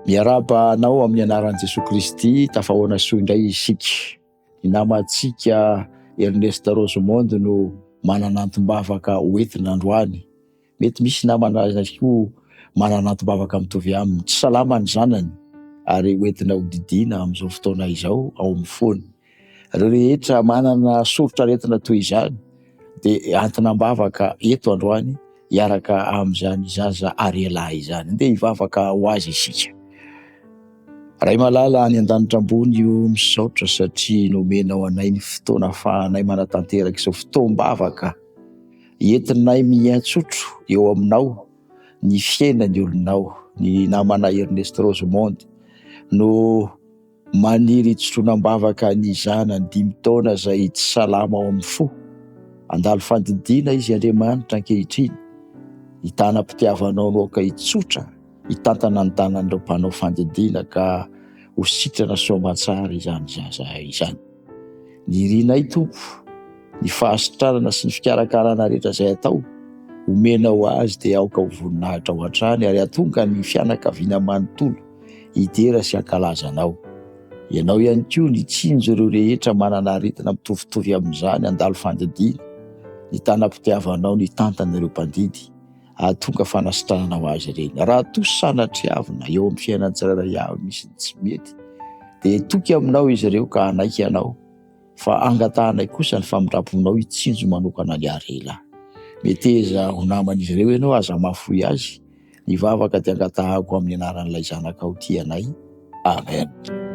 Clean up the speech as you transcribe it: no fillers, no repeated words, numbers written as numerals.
Miarahaba anao amin'ny anaran'i Jesoa Kristy, tafahoana soa indray isika. Ny namantsika Ernest Rosemonde no manana antom-bavaka hoentina androany. Mety misy namana ihany koa manana antom-bavaka mitovy aminy. Tsy salama ny zanany ary hoentina hodidiana amin'izao fotoana izao ao amin'ny fony. Ireo rehetra manana soritr'aretina toy izany dia entina am-bavaka eto androany hiaraka amin'izany zaza Ariela izany. Andeha hivavaka ho azy isika. Ray malala any an-danitra ambony o, misaotra satria nomenao anay ny fotoana ahafahanay manatanteraka izao fotoam-bavaka entinay miantsotro eo aminao ny fiainan'ny olonao, ny namana Ernest Rosemonde no Maniry hitsitrona am-bavaka ny zanany dimy taona izay tsy salama ao amin'ny fo. Handalo fandidiana izy Andriamanitra ankehitriny. Ny tanam-pitiavanao no aoka hitsotra hitantana ny tanan'ireo mpanao fandidiana ka ho sitrana soamantsara izany zaza izany. Nirinay Tompo ny fahasitranana sy ny fikarakarana rehetra izay atao omenao azy dia aoka ho voninahitrao hatrany ary hahatonga ny fianakaviana manontolo hidera sy hankalaza Anao. Ianao ihany koa nitsinjo ireo rehetra manana aretina mitovitovy amin'izany handalo fandidiana, ny tanam-pitiavanao nitantana ireo mpandidy hahatonga fanasitranana ho azy ireny. Raha toa sanatriavina eo amin'ny fiainan'ny tsirairay avy misy ny tsy mety, dia hitoky aminao izy ireo ka hanaiky Anao. Fa angatahanay kosa ny famindram-ponao hitsinjo manokana an'i Ariela. Meteza ho naman'izy ireo ianao, aza mahafoy azy. Ny vavaka dia angatahako amin'ny anaran'ilay Zanakao tia anay. Amen.